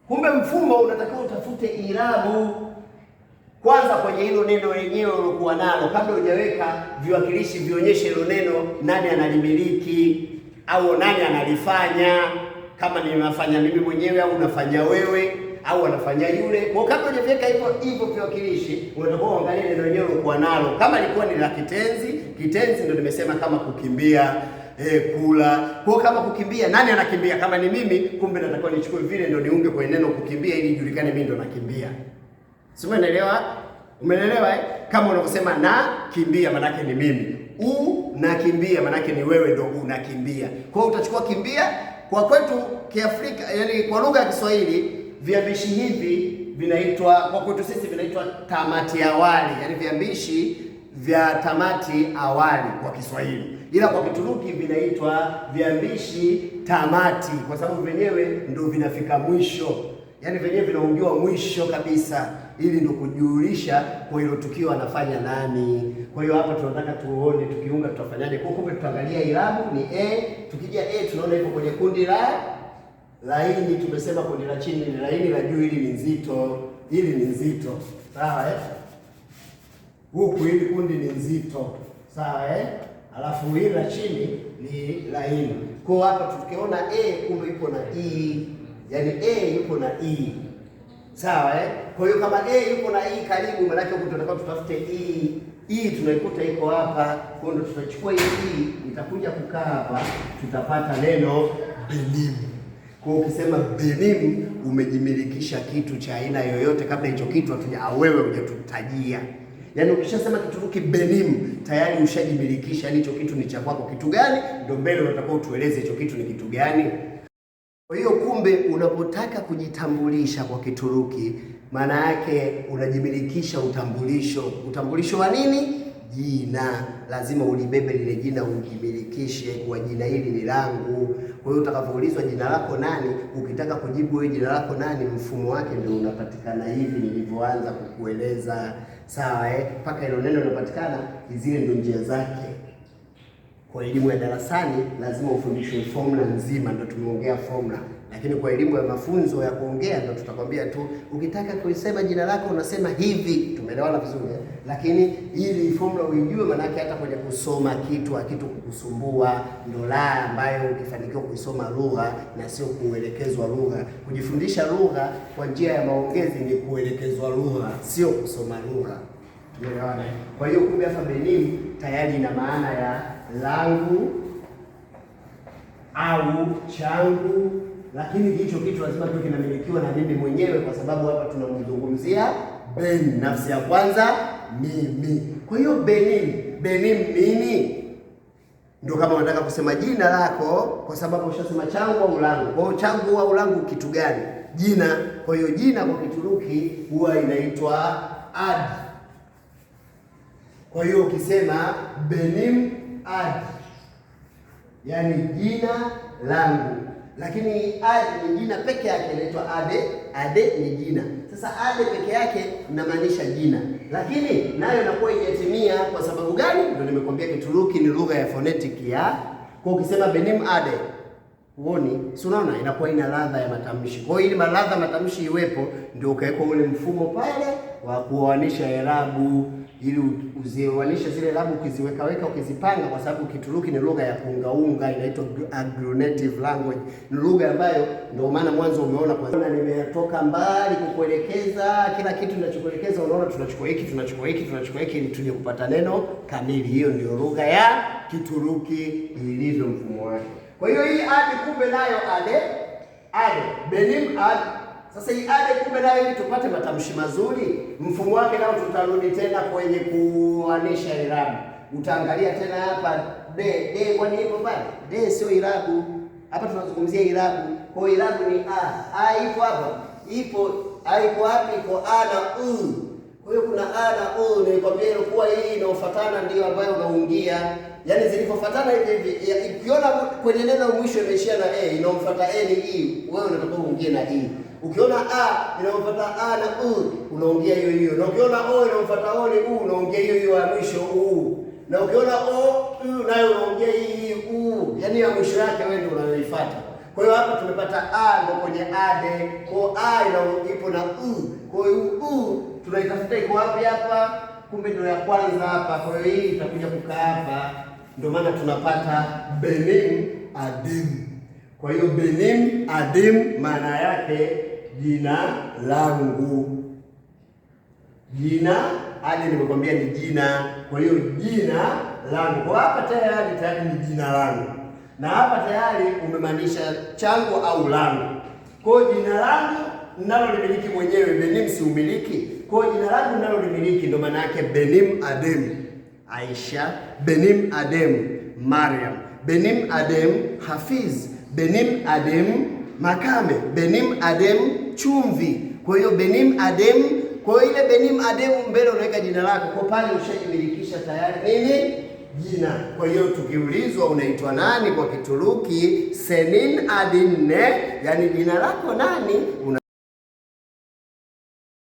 Kumbe mfumo unatakiwa utafute irabu kwanza kwenye hilo neno lenyewe uliokuwa nalo, kabla hujaweka viwakilishi vionyeshe hilo neno nani analimiliki au nani analifanya, kama ninafanya mimi mwenyewe au unafanya wewe au anafanya yule. Kwa kabla hujaweka hivyo hivyo viwakilishi, unatakiwa uangalie neno lenyewe uliokuwa nalo, kama ilikuwa ni la kitenzi. Kitenzi ndio nimesema kama kukimbia, kula. Kwa kama kukimbia, nani anakimbia? Kama ni mimi, kumbe natakiwa nichukue vile ndio niunge kwenye neno kukimbia, ili ijulikane mimi ndo nakimbia. Si umeelewa? Umeelewa eh? Kama unavyosema na kimbia manake ni mimi. U nakimbia manake ni wewe ndo unakimbia. Kwa hiyo utachukua kimbia. Kwa kwetu Kiafrika, yani kwa lugha ya Kiswahili viambishi hivi vinaitwa, kwa kwetu sisi vinaitwa tamati awali, yani viambishi vya tamati awali kwa Kiswahili, ila kwa Kituruki vinaitwa viambishi tamati, kwa sababu vyenyewe ndo vinafika mwisho, yaani vyenyewe vinaungiwa mwisho kabisa, ili ndo kujulisha kwa hilo tukio anafanya nani. Kwa hiyo hapa tunataka tuone tukiunga tutafanyaje. Kwa kumbe tutaangalia irabu ni a, tukija a tunaona ipo kwenye kundi la laini. Tumesema kundi la chini ni laini, la juu hili ni nzito, hili ni nzito, sawa eh? Huku hili kundi ni nzito, sawa eh? Alafu hili la chini ni laini. Kwa hapa tukiona a kumbe ipo na e, yaani a yupo na e, sawa eh? Kwa hiyo kama a yupo na e karibu, maanake huku tunataka tutafute e. E tunaikuta iko hapa, kwa hiyo ndo tutachukua hii e, itakuja kukaa hapa, tutapata neno benim. Kwa hiyo ukisema benim umejimilikisha kitu cha aina yoyote, kabla hicho kitu hatuja wewe hujatutajia. Yaani ukishasema Kituruki benim tayari ushajimilikisha, yaani hicho kitu ni cha kwako. Kitu gani? Ndio mbele unatakiwa utueleze hicho kitu ni kitu gani. Kwa hiyo kumbe, unapotaka kujitambulisha kwa Kituruki, maana yake unajimilikisha utambulisho. Utambulisho wa nini? Jina. Lazima ulibebe lile jina, ujimilikishe kwa jina hili ni langu. Kwa hiyo utakapoulizwa jina lako nani, ukitaka kujibu wewe jina lako nani, mfumo wake ndio unapatikana hivi nilivyoanza kukueleza, sawa eh? Mpaka hilo neno linapatikana, zile ndio njia zake. Kwa elimu ya darasani lazima ufundishwe formula nzima, ndio tumeongea formula, lakini kwa elimu ya mafunzo ya kuongea ndio tutakwambia tu, ukitaka kuisema jina lako unasema hivi. Tumeelewana vizuri eh? Lakini ili formula uijue, manake hata kwenye kusoma kitu hakitu kukusumbua. Ndio la ambayo ukifanikiwa kuisoma lugha na sio kuelekezwa lugha. Kujifundisha lugha kwa njia ya maongezi ni kuelekezwa lugha, sio kusoma lugha. Tumeelewana? Kwa hiyo kumbe hapa benim tayari ina maana ya langu au changu, lakini hicho kitu lazima kiwe kinamilikiwa na mimi mwenyewe, kwa sababu hapa tunamzungumzia ben, nafsi ya kwanza mimi. Kwa hiyo benim, benim nini? Ndio kama unataka kusema jina lako, kwa sababu ushasema changu au langu. Kwa hiyo changu au langu kitu gani? Jina. Kwa hiyo jina kwa Kituruki huwa inaitwa ad. Kwa hiyo ukisema benim ad, yaani jina langu, lakini ad ni jina peke yake, inaitwa ade. Ade ni jina. Sasa ade peke yake inamaanisha jina, lakini nayo inakuwa haijatimia. Kwa sababu gani? Ndio nimekwambia Kituruki ni lugha ya phonetic ya. Kwa ukisema benim ade, huoni? Si unaona inakuwa ina ladha ya matamshi. Kwa hiyo ili ladha ya matamshi iwepo, ndio ukawekwa ule mfumo pale wa kuoanisha irabu, ili uzioanishe zile irabu, ukiziwekaweka, ukizipanga, kwa sababu Kituruki ni lugha ya kuungaunga, inaitwa agglutinative language. Ni lugha ambayo ndio maana mwanzo umeona kwa nimetoka mbali kukuelekeza kila kitu ninachokuelekeza, unaona tunachukua hiki, tunachukua hiki, tunachukua hiki ili tuje kupata neno kamili. Hiyo ndio lugha ya Kituruki ilivyo mfumo wake. Kwa hiyo hii ade kumbe nayo ade ade benim ad. Sasa hii ade kumbe nayo ili tupate matamshi mazuri, mfumo wake nao tutarudi tena kwenye kuanisha irabu. Utaangalia tena hapa de de, kwani ipo pale de? Sio irabu hapa, tunazungumzia irabu. Kwa hiyo irabu ni a. A ipo hapa, ipo a iko wapi? Iko a na u. Kwa hiyo kuna a na u, nilikwambia ilikuwa hii inaofuatana ndio ambayo unaungia, yaani zilivyofuatana hivi hivi. Ukiona kwenye neno mwisho imeishia na a, inaomfuata a ni e, wewe unatakiwa uungie na e. Ukiona a inaomfuata a na u, unaongea hiyo hiyo, na ukiona o inaomfuata o ni u, unaongea hiyo hiyo ya mwisho u, na ukiona o u nayo unaongea hii u, yaani ya mwisho yake wewe ndio unayoifuata. Kwa hiyo hapa tumepata a ndo kwenye ade, kwa a ina ipo na u. Kwa hiyo u tunaitafuta iko wapi hapa? Kumbe ndio ya kwanza hapa. Kwa hiyo hii itakuja kukaa hapa, ndio maana tunapata benim adim. Kwa hiyo benim adim maana yake jina langu. Jina adi nimekwambia ni jina, kwa hiyo jina langu. Kwa hapa tayari ni jina langu, na hapa tayari umemaanisha changu au langu. Kwa hiyo jina langu ninalolimiliki mwenyewe, Benim si umiliki. Kwa hiyo jina langu ninalolimiliki ndio maana yake Benim Adem Aisha, Benim Adem Mariam, Benim Adem Hafiz, Benim Adem Makame, Benim Adem Chumvi. Kwa hiyo Benim Adem, kwa hiyo ile Benim Adem mbele unaweka jina lako, kwa pale ushajimilikisha tayari nini jina. Kwa hiyo tukiulizwa unaitwa nani kwa Kituruki, senin adin ne, yani jina lako nani, una